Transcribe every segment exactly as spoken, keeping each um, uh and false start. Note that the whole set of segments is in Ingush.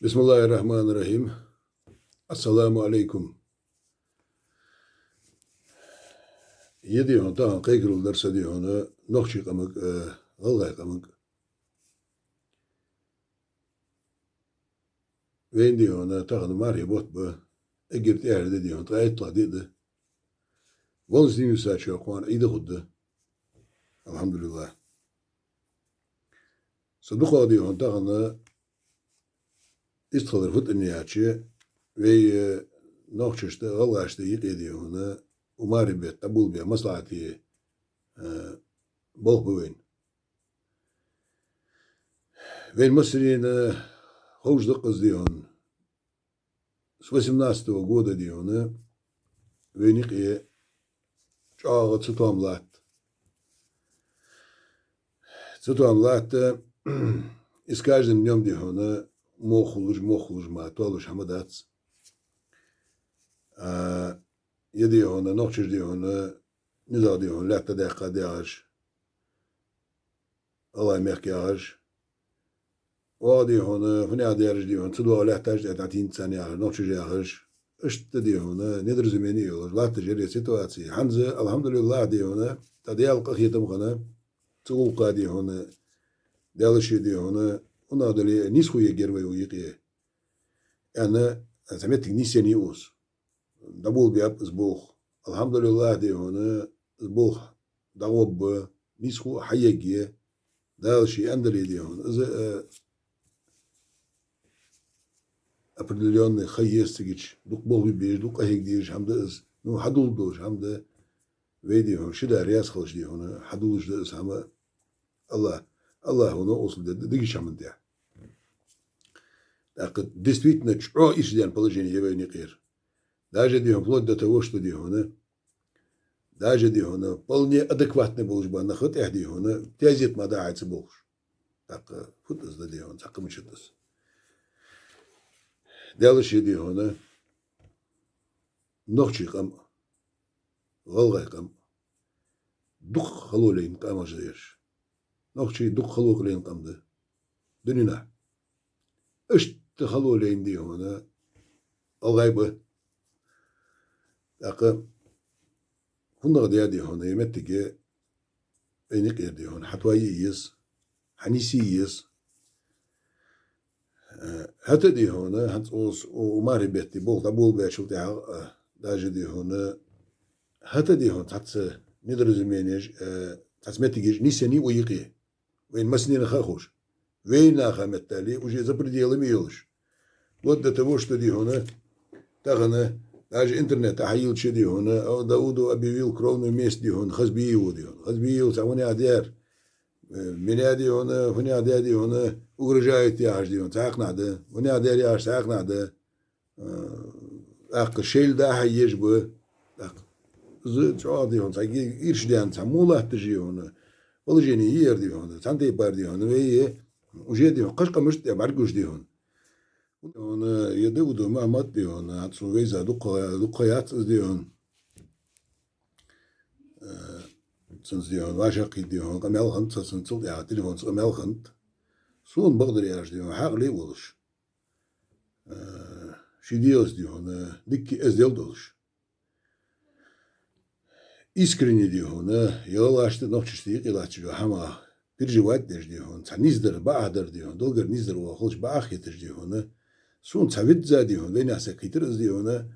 بسم الله الرحمن الرحيم. السلام عليكم. Ер дий хьона тахан кхайкарал дар са дий хьона нохчий къамага, э, гӀалгӀай къамага. Вайна дий хьона тахан мархий бутт ба, эггара тӀехьара ди дий хьона ткъаь иттлагӀа ди да. Валнаш дийна висача кхоана Ӏийд хургда. АлхьамдулиллахӀ. Са дукхагӀа дий хьона тахан истхилар фу тӀа я аьлча, вай, э, нохчашта, гӀалгӀашта юкъе дий хьона, укх мархий бетта дӀаболабаь маслаӀатий, э, болх ба вайна. Вайна массанена ховш да-кх из дий хьона. С восемнадцатого года дий хьона вайна юкъе чӀоагӀа цатоам латт. Цатоам латт, и с каждым днём дий хьона мох хулаш, мох хулаш мара тоалуш хӀама дац. А, ер дий хьона, нохчаша дий хьона, низагӀа дий хьона лаьтта даьккха дагӀаш, гӀалгӀай мехка яхаш. Оаха дий хьона, фуннагӀа дераш дий хьона, цу догӀа лаьтташ тӀа дӀатийнад царна яхаш, нохчаша яхаш. Иштта дий хьона, недоразумени йолаш, латташ яр ер ситуаци. ХӀанз, алхьамдулиллахӀ дий хьона, тӀа Даьла къахетам хинна, цу гӀулакха дий хьона, Даьла ше дий хьона, унах дале, нийсхо ергьяр вай укх юкъе. Аьнна, цхьа моттиг нийсъеннай укхаза. ДӀаболабаьб из болх. АлхьамдулиллахӀ дий хьона, из болх дӀагӀоргба, нийсхо а хьаергья, Дала ше аьнна дале дий хьона. Из, э, определённый ха еза цига, дукха болх бе безаш, дукха къахьега дезаш хӀама да из. Ну, хьадоладеш долаш хӀама да. Вай дий хьона, ши да раьза хилча дий хьона, хьадоладеш да из хӀама. АллахӀ, АллахӀо новкъостал дергда дикача хӀаман тӀа. ТӀаккха действительно чӀоагӀа ирча даьнна положени я вайна юкъера. Даже дий хьона, вплоть до того, что дий хьона, даже дий хьона, вполне адекватни болаш бола нах тӀехьа дий хьона, тезет мара дахьа ца болхаш. ТӀаккха фу да из дий хьона, цхьаккха мичад из. Даьла ше дий хьона, нохчий къам, гӀалгӀай къам, дукха хало лайна къамаш да ераш. Нохчий дукха хало лайна къам да дуненахьа. Иштта хало лайна дий хьона гӀалгӀай ба. ТӀаккха хӀунагӀа да дий хьона ер моттиг, вайна юкъера дий хьона хьатоае еза, хьанийсъе еза. Э, хӀаьта дий хьона, хӀанз укхаза укх мархий бетта болх дӀаболабаьчул тӀехьагӀа, э, даже дий хьона, хӀаьта дий хьона цхьацца недоразуменеш, э, цхьацца моттигаш нийсъеннай укх юкъе. Вайна массанена ха ховш. Вайнаха меттел уже за пределами йолаш. Вплоть до того, что дий хьона, тахан даже интернет тӀа хьайийлача дий хьона, а, Даудов объявил кровную месть дий хьона Хазбиеву дий хьона. Хазбиев цхьа фуннагӀа дар, э, меня дий хьона, фуннагӀа дар дий хьона угрожает яхаш дий хьона цхьаккха нах да. ФуннагӀа дар яхаш цхьаккха нах да. Э, тӀаккха шоайла дӀа-хьа еш ба. ТӀаккха из чӀоагӀа дий хьона, цхьа ирча даьнна, цхьа мух латташ дий хьона, положени я ер дий хьона, цхьан тайпара дий хьона, вай уже дий хьона, кхыча къамашта тӀа бӀаргагуш дий хьона. Хьона, ер Даудов Мухьмад дий хьона, хӀанз сона вайза дукха, дукха яц из дий хьона. Э, цунца дий хьона, вӀашагӀкхийтта дий хьона, къамаьл хиннад са, цунца цул тӀехьагӀа телефонца къамаьл хиннад. Сона бакъдар аьлча дий хьона, хьаькъале а волаш. Э, ший дегӀаца дий хьона, дикка эздел долаш. Искренне дий хьона, гӀалгӀашта, нохчашта юкъе латтача хӀамах переживать деш дий хьона, цхьа низ дар, бакъахьа дар дий хьона, долгар низ дар ваха хилча бакъахьа хеташ дий хьона. Сона цхьа визза дий хьона, вайнаьха саг хийтар из дий хьона,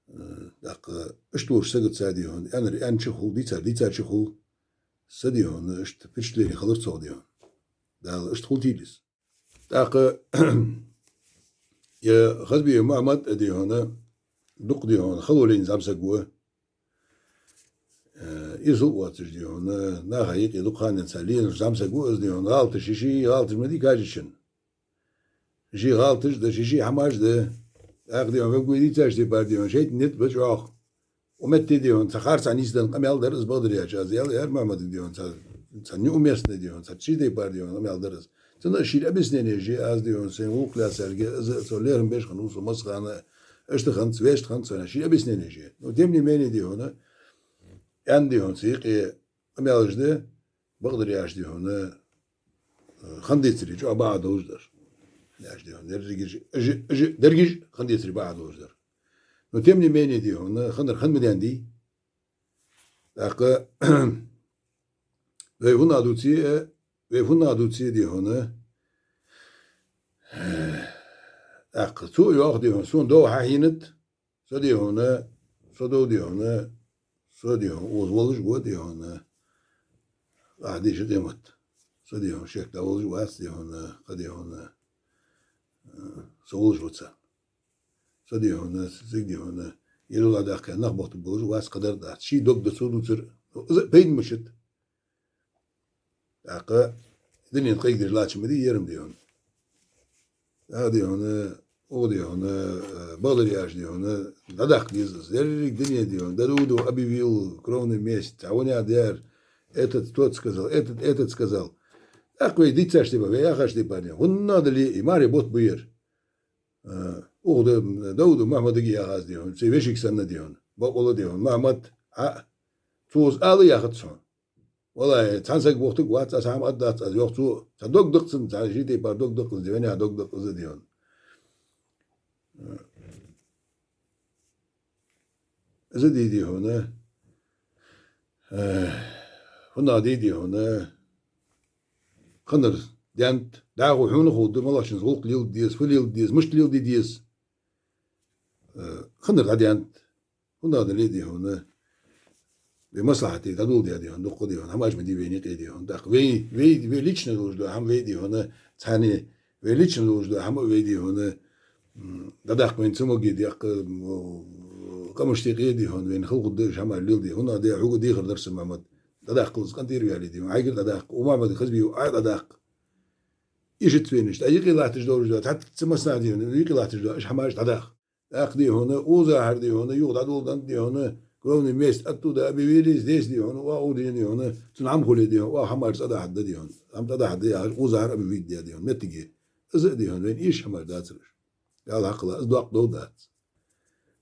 э, тӀаккха иштта волча сагаца дий хьона, аьннар аьннача хул, дийцар дийцача хул, са дий хьона, иштта впечатлени хилар цох дий хьона. Дала иштта хул тийла из. ТӀаккха ер Хазбиев Мухьмад а дий хьона, дукха дий хьона, хало лайна зӀамсаг ва. Э, ирсал а оццаш дий хьона, наха юкъе дукха хана денз ленаш зӀамсаг ва из дий хьона, гӀалаташ, ший-ший гӀалаташ ма дий кажичун. Ший гӀалаташ да, ший-ший хӀамаш да. ТӀаккха дий хьона, вай гой дийцача тайпара дий хьона, шайтӀа низ ба чӀоагӀа. Укх метте дий хьона, цхьа харцахьа нийсденна къамаьл дар из, бакъдар аьлча, аз аьл-, аьлар Мухьмадага дий хьона, цхьа, цхьа неуместный дий хьона, цхьа ший тайпара дий хьона къамаьл дар из. Цунна шийна объяснени еш я аз дий хьона, сайна гӀулакх лаьцарга, из цо лерхӀам беш хиннав со массахана, иштта хиннад, вешта хиннад со, шийна объяснени еш я. Но тем не менее дий хьона, аьнна дий хьона, цу юкъе къамаьлаш да, бакъдар аьлча дий хьона, э, хандийцари чӀоагӀа бакъахьа долаш дар. Наш, дий хьона, дерригаш, уж, уж, дерригаш хинна децаре бакъахьа долаш дар. Но тем не менее, дий хьона, хиннар хинна ма даьннадий. ТӀаккха вай фуннагӀа дувце а, вай фуннагӀа дувце а, дий хьона, тӀаккха цо а йоах, дий хьона, сона дов хьахьийнад, со, дий хьона, со дов, дий хьона, со, дий хьона, укхаза волаш ва, дий хьона, ахь дийша къемат. Со, дий хьона, шек тӀа волаш вац, дий хьона, кхы, дий хьона, со волаш ва царна. Со, дий хьона, цига, дий хьона, е дола даккха нах бохтаргболаш вац, кхы дар дац. Ший дог да цо дувцар, из а пайда ма бац. ТӀаккха дунен кӀайгдеш лача ма дий ер-м, дий хьона. ТӀаккха, дий хьона, укх, дий хьона, э, бакъдар яхаш, дий хьона, дӀадаккха деза из. Деррига дуне, дий хьона, да-да-да, объявил кровную месть, цхьа ваня дер, этот тот сказал, этот, этот сказал. ТӀаккха вай дийцача тайпара, вай яхача тайпара, дий хьона, хӀанна дале а, и маре бутт ба ер. Э, укх да-, Дауда Мухьмадага яхац, дий хьона, цу вешийга санна, дий хьона. Бакъвола, дий хьона, Мухьмад, а, цо из ала яхац хьона. Валлахьи, цхьан сага бохийтаргвац, аз хӀама аргдац, аз йоах цо, цхьа дог да-кх цун, цхьа ший тайпара дог да-кх из, ваня дог да-кх из, дий хьона. Из а дий, дий хьона, э, хӀанз а дий, дий хьона, хиннар даьннад, дӀахо хьона ховргда, малагӀчунца гӀулакх леладе деза, фу леладе деза, мишта леладе деза. Э, хиннар дӀадаьннад. ХӀанз а дале, дий хьона, вай маслахьате дӀадоладаь, дий хьона, дукха, дий хьона, хӀамаш ма дий вайна юкъе, дий хьона. ТӀаккха вай, вай, вай лично долаш дола хӀама вай, дий хьона, цхьанне, вай лично долаш дола хӀама вай, дий хьона, м, дӀадаккха вайна ца моге, дий хьона, м, къамашта юкъе, дий хьона, вайна хала хургда уж хӀамаш леладе. ХӀанз а дале, хьога дехар дар са, Мухьмад. ДӀадаккха из къинтӀера ваьле, дий хьона, Ӏайгара дӀадаккха, Ӏа дӀадаккха. Иштта вайна, иштта, а юкъе латташ долаш дола, цхьацца массанахьа, дий хьона, юкъе латташ дола уж хӀамаш дӀадаккха. ТӀаккха, дий хьона, укхаза хӀара, дий хьона, юха дӀадоладаьннад, дий хьона, кровная месть оттуда объявили здесь, дий хьона, укх, дий хьона, цун хӀама хуле, дий хьона, укх хӀамаш цӀадахьаргда, дий хьона, хӀама цӀадахьаргда яхаш, укхаза хӀара объявить даь, дий хьона, моттиге. Из а, дий хьона, вайна эшаш хӀамаш дацар уж. Даьла хьакъ ала, из доккха дов дац.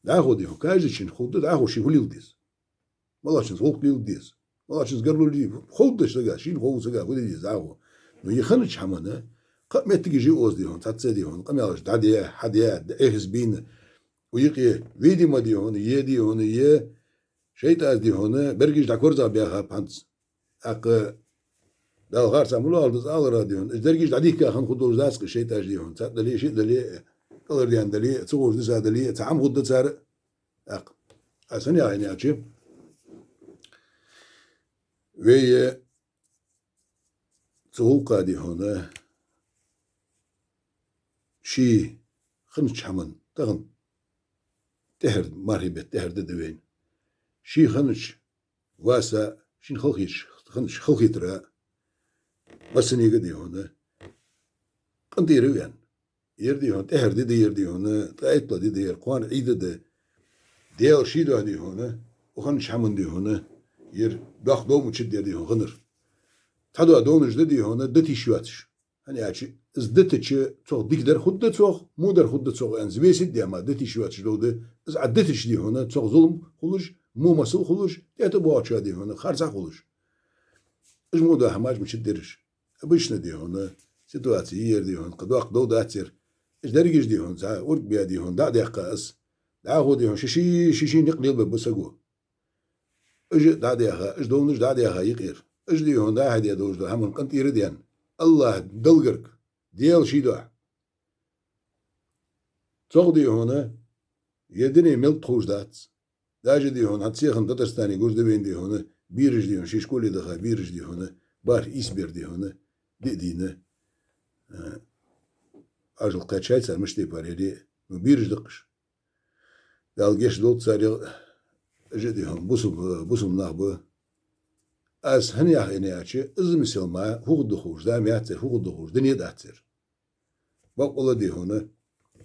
ДӀахо, дий хьона, каждыйчунна ховргда, дӀахо ше фу леладе деза. МалагӀчунца гӀулакх леладе деза, малагӀчунца гаргало леладе деза. Ховргда сага, шийна ховрг сага фу де деза дӀахо. Но е хиннача хӀаман кхы а моттигаш я укхаза, дий хьона, цхьацца, дий хьона, къамаьлаш дӀадаь, хьадаь, эхь бийна. Укх юкъе, видимо, дий хьона, е, дий хьона, е шайтӀас, дий хьона, берригаш дӀакорзагӀбаьхаб хӀанз. ТӀаккха Дала харцахьа мел лоархӀаргда из аларах, дий хьона. Уж дерригаш дӀадийхка хинна хургдолаш дац-кх шайтӀаш, дий хьона. Цхьа дале, шиъ дале, кӀалхардена дале, ца ховш диса дале, цхьа хӀама хургда цар. ТӀаккха, аз хӀана яхийна аьлча, вай цу гӀулакха, дий хьона, ший хиннача хӀаман, тахан тӀеххьара, мархий бетта тӀеххьара ди да вайна. Ший хиннача, васа шийна халахеташ, хиннача халахетара массанега, дий хьона, къинтӀера ва вай. Ер, дий хьона, тӀеххьара ди да ер, дий хьона, ткъаь иттлагӀа ди да ер, кхоана Ӏийд да. Даьла ший духьа, дий хьона, укх хиннача хӀаман, дий хьона, ер доккха дов мичад ер, дий хьона, хиннар. Цхьа дола довнаш да, дий хьона, дита йиш йоацаш. ХӀана аьлча, из дитача цох дикадар хургда цох, водар хургда цох аьнна, взвесить даь мара дита йиш йоацаш дов да. Из Ӏа дитача, дий хьона, цох зулам хулаш, во масал хулаш, тӀехьа тӀабоагӀачоа, дий хьона, харцахьа хулаш. Уж мо дола хӀамаш мичад ераш. Обычно, дий хьона, ситуаци я ер, дий хьона, кхы доккха дов дац ер. Уж дерригаш, дий хьона, цхьа ург бе, дий хьона, дӀа а даьккха аз. ДӀахо, дий хьона, ший-ший, ший-ший никъ лелабергба саго. Уж дӀа а даьха, уж довнаш дӀа а даьха юкъера. Уж, дий хьона, дӀа-хьа даь долаш дола хӀаман къинтӀера даьнна. АллахӀ-Далла гарга, Даьла ший духьа. Цох, дий хьона, ер дуне мел тховш дац. Даже, дий хьона, хӀанз цхьан Татарстане гуш да вайна, дий хьона, бераш, дий хьона, шоай школе даха бераш, дий хьона, бархӀ-ийс бер, дий хьона, диъ дийна, э, ажал кхаьчай цар, мишта тайпара яр, ну, бераш да-кх уж. Дала гешт долда царех, уж а, дий хьона, бусалба, бусалба нах ба. Аз хӀана яхийна аьлча, из мисал мара фу хургда ховш, зама яц ер, фу хургда ховш, дуне дац ер. Бакъвола, дий хьона,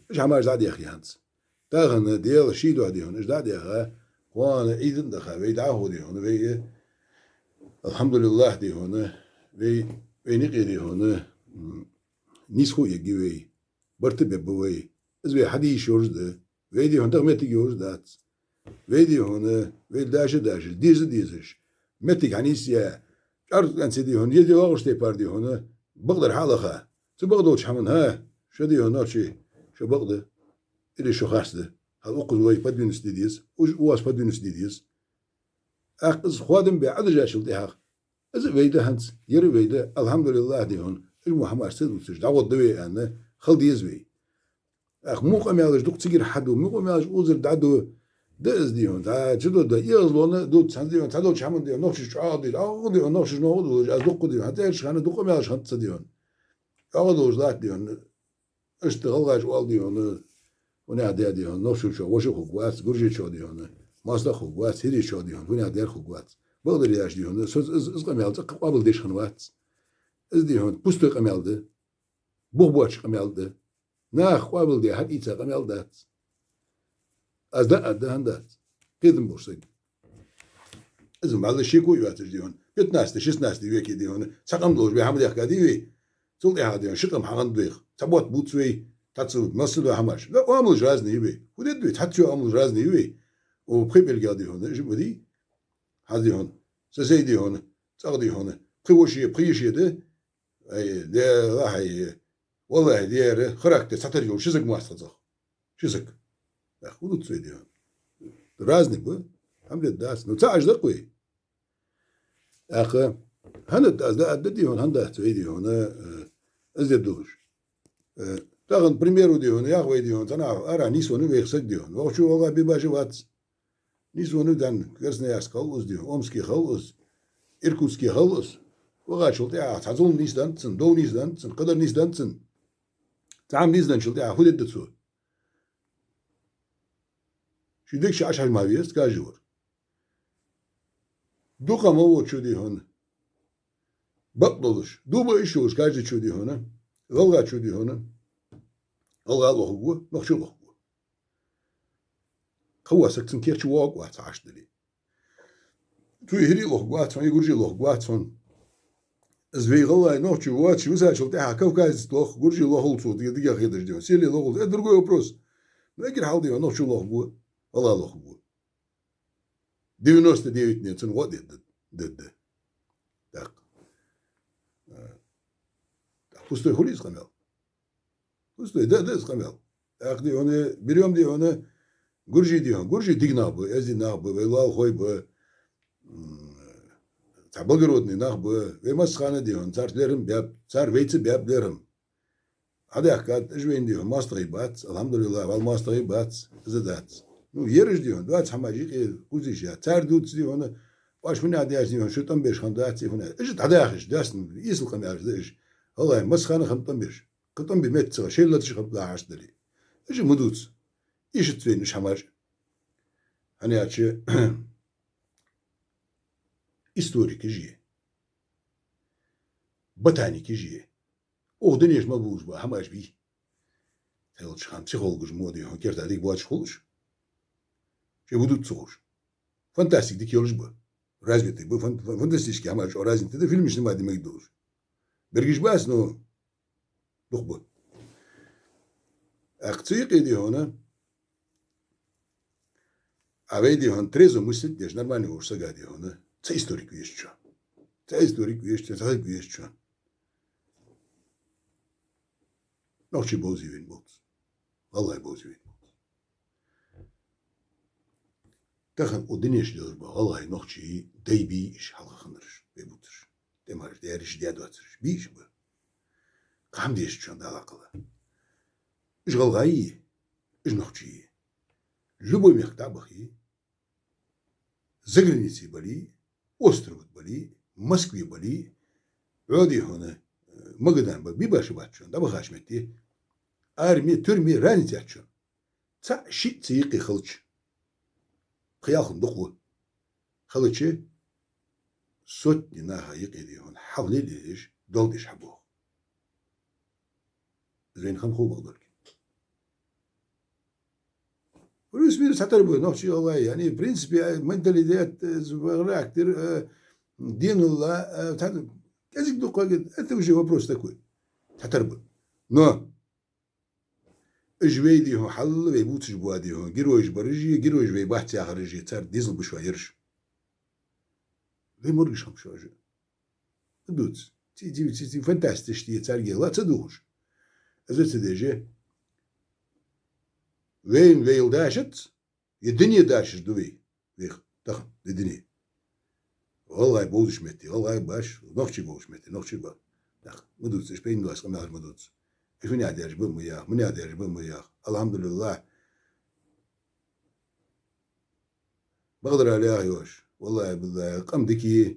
уж хӀамаш дӀа а даьхе хӀанз. Тахан Даьла ший духьа, дий хьона, уж дӀа а даьха, кхоана Ӏийд а даха, вай дӀахо, дий хьона, вай, алхьамдулиллахӀ, дий хьона, вай, вайна юкъе, дий хьона, м, нийсхо эггий вай, барт бергба вай. Из вай хьаде йиш йолаш да. Вай, дий хьона, тахан моттиг йолаш дац. Вай, дий хьона, вай даша а дашаш, деза а дезаш, моттиг хьанийсъяь, чӀоагӀа кӀанце, дий хьона, еза йоагӀача тайпара, дий хьона, бакъдар хьалаха. Цу бакъдолча хӀаман, хӀа, шо, дий хьона, нохчий, шо бакъ да, или шо харц да. Хьал укхаза вай подвинуться де деза, уж укхаза подвинуться де деза. ТӀаккха из хоадам бе Ӏодижачул тӀехьагӀа, из а вай да хӀанз, ер а вай да, алхьамдулиллахӀ, дий хьона, уж мо хӀамаш ца дувцаш, дӀагӀоргда вай аьнна, хила деза вай. ТӀаккха муха къамаьлаш дукха цигара хьаду, муха къамаьлаш укхазара дӀаду, да из, дий хьона, цхьа чу ду, да, эгӀазлона дувц, хӀанз, дий хьона, цхьадолча хӀаман, дий хьона, нохчаш чӀоагӀа деза, эгӀа, дий хьона, нохчаш ногӀу долаш, аз дукха, дий хьона, хӀанз цӀерача хана дукха къамаьлаш хиннад са, дий хьона. ЭгӀа долаш латт, дий хьона, иштта гӀалгӀаша оал, дий хьона, фуннагӀа да, дий хьона, нохчочоа воша хургвац, гуржечоа, дий хьона, моастагӀа хургвац, хӀиречоа, дий хьона, фуннагӀа дар хургвац. Бакъдар яхаш, дий хьона, со из, из, из къамаьл цӀаккха къоабалдеш хиннавац. Из, дий хьона, пустой къамаьл да, бух боацаш къамаьл да. Наха къоабалде хьаийца къамаьл дац. Аз дӀа а аргда, хӀана дац? Кхетам болаш саг. Из ма-аллара шеко йоацаш, дий хьона, пятнадцатый, шестнадцатый веке, дий хьона, цхьа къам долаш вай хӀама даьхкад вай. Цул тӀехьагӀа, дий хьона, ши къам хьахиннад вайх. Цхьа бутт бувц вай, цхьацца массадола хӀамаш. Да, оамалаш разные я вай. Фу дергда вай, цхьацца оамалаш разные я вай. О, пхи пӀелгах, дий хьона, жи ма дий. ХӀанз, дий хьона, соседи, дий хьона, цӀагӀа, дий хьона, пхи воша, пхи йиша да. Ай, де, вахьай, валлахӀи, дера, характер цхьатарра йола ши саг моастагӀа цӀагӀа. Ши саг. Ах, хӀу дувц вай, дий хьона? Разный ба. ХӀама дергдац. Ну, цхьа ажа да-кх вай. ТӀаккха хӀана дац, да, да, дий хьона, хӀана дац вай, дий хьона, э, из дергдолаш. Э, тахан, к примеру, дий хьона, ях вай, дий хьона, цӀанахьа ара нийсвеннав вайх саг, дий хьона. Вокхо чу, валлахӀи, бе-башха вац. Нийсвеннав, дий хьона, Красноярске хул из, дий хьона, Омске хул из, Иркутске хул из. Вахачул тӀехьагӀа цхьа зулам нийсденнад цунна, дов нийсденнад цунна, кхыдар нийсденнад цунна. Цхьа хӀама нийсденначул тӀехьагӀа фу дергда цо? Ший дег чу Ӏочухьа ма веза каждый вар. Дукха ма волчо, дий хьона, бакъ долаш, дув ба йиш йолаш каждыйчо, дий хьона, гӀалгӀачо, дий хьона, гӀалгӀа лохаргва, нохчо лохаргва. Кхы вола саг цун кер чу воагӀаргвац, хьашт дале. Цу хӀирий лохаргвац хьона, гуржий лохаргвац хьона. Из вай гӀалгӀай, нохчий воацаш висачул тӀехьагӀа кавказец лох, гуржий лохал цо, дика, дика хеташ, дий хьона, селе лохал, это другой вопрос. Но эггара хьалха, дий хьона, нохчо лохаргва, гӀалгӀа лохаргва. Девяносто девять не цун гӀо де да, да, да. Так. Э, так, пустой хул из къамаьл. Пустой, да, да, из къамаьл. ТӀаккха, дий хьона, берём, дий хьона, гуржий, дий хьона, гуржий дика нах ба, эздий нах ба, вай лоалахой ба, м, цхьа благородный нах ба, вай массахана, дий хьона, царца лерхӀам баьб, цар вайца баьб лерхӀам. Хьадаьхкад, уж вайна, дий хьона, моастагӀий бац, алхьамдулиллахӀ, валла моастагӀий бац, из дац. Ну, ераш, дий хьона, доаца хӀамаш юкъе кхувсаш я. Цар дувц, дий хьона, оаш фуннагӀа даьш, дий хьона, шо тӀом беш хиннад, дац, фуннагӀа. Уж дӀадахаш, даьсса, эсала къамаьлаш да уж. ГӀалгӀай массахана хиннад тӀом беш. Кхы тӀом бе меттаца, шоайла латаш хиннаб, хьашт дале. Уж ма дувца. Ишта вайна уж хӀамаш. ХӀана аьлча, историкаш я, ботаникаш я. Укх дунен чу мел болаш бола хӀамаш бий. Цхьайолча хана психологаш мо, дий хьона, керта дика боацаш хул уж. Шоай фу дувц ца ховш. Фантастика дика йолаш ба. Развитый ба, фан-, фан-, фантастически хӀамаш чӀоагӀа развитый да, фильмаш снимать де мегаш долаш. Бергаш бац, но дукха ба. ТӀаккха цу юкъе, дий хьона, а вай, дий хьона, трезво мыслить деш, нормальный волча сага, дий хьона, цхьа историк везац шоана. Цхьа историк везац шоана, цхьа саг везац шоана. Нохчий бовзий вайна болц. ГӀалгӀай бовзий вайна болц. Тахан укх дунен чу долаш бола гӀалгӀай, нохчий дай бий уж хьалха хиннараш, бе бувцараш, тӀемаш даьраш, даь доацараш, бий уж ба. Кхы хӀама дезац шоана, Дала къахетам болба. Уж гӀалгӀай, уж нохчий. Любой мехка дӀа а бахе, заграницей бале, острове бале, Москве бале, Ӏо, дий хьона, Магадан бале, бе-башха бац шоана, дӀабахача метте. Арми, турми, разница яц шоана. Цхьаъ-шиъ цу юкъе хилча, пхи-ялх хӀама дукха ва. Хилча, сотни наха юкъе, дий хьона, хьалхле а лелаеш, доал деш хьабоагӀа. Из вайна хиннаб бакъдар. Плюс-минус цхьатарра ба нохчий, гӀалгӀай, яъни, в принципе, э, менталитет, э, характер, э, динулла, э, цхьа-, кӀезига дукха, это уже вопрос такой. Цхьатарра ба. Но уж вай, дий хьона, хьалла вай бувцаш бола, дий хьона, геройш бараш а, геройш вай бац яхараш а, цар дезал ба шоана ераш. Вай моргаш хиннаб шоана уж. Дувц. Ци, ци, ци, ци фантасташ тӀа царгахьа ла ца дувгӀаш. Из ца деш, вайна вай дашац, е дуне дашаш да вай, вайх тахан, е дуне. ГӀалгӀай болча метте гӀалгӀай ба, нохчий болча метте нохчий ба. ТӀаккха ма дувц, уж пайдана доаца къамаьлаш ма дувц. Уж фуннагӀа даьржа ба ма йоах, муннагӀа даьржа ба ма йоах. АлхьамдулиллахӀ. Бакъдар аьлча йоах, валлахӀи, биллахӀи, къам дика я.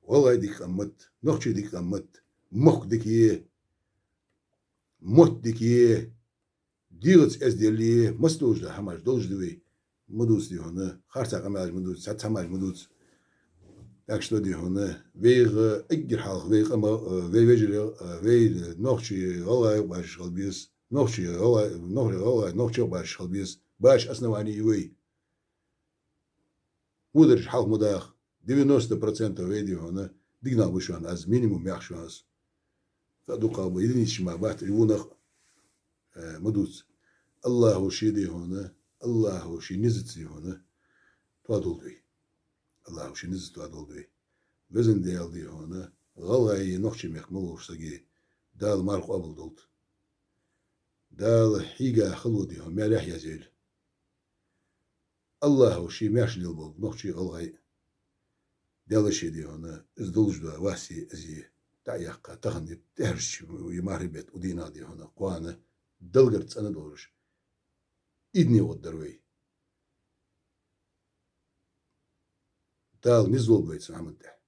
ГӀалгӀай дика къам ма да, нохчий дика къам ма да, мохк дика я, мотт дика я, дегӀаца эздел я, массадолча хӀамаш долаш да вай. Ма дувц, дий хьона, харцахьа къамаьлаш ма дувц, цхьацца хӀамаш ма дувц. Так что, дий хьона, вайга эггара хьалха вай къаман, э, вай вежарий, э, вай нохчий гӀалгӀайх башха хила беза, нохчий гӀалгӀай, нохчий гӀалгӀай нохчийх башха хила беза, башха основани я вай. Водараш хьалха ма даха. Девяносто процентов вай, дий хьона, дика нах ба шоана, аз минимум яхаш ва аз. Цхьа дукхагӀа ба, единицаш мара бац, уж вунах, э, ма дувц. АллахӀа ше, дий хьона, АллахӀа ший низаца, дий хьона, тоадолда вай. АллахӀа ший низаца тоадолда вай. Везан Даьла, дий хьона, гӀалгӀай, нохчий мехка мел волча сага Дала марха къоабалдолда. Дала хьийга хало, дий хьона, маьлехь язъйойла. АллахӀа ше маьрша лелаболба нохчий, гӀалгӀай. Даьла ше, дий хьона, из долаш дола васи ази дӀа а яьккха, тахан е тӀехьарча, е мархий бетта, укх дийнахьа, дий хьона, кхоана Даьлагара цӀена долаш, идне гӀоргдар вай. Дала низ лолба вай цу хӀаман тӀехьа.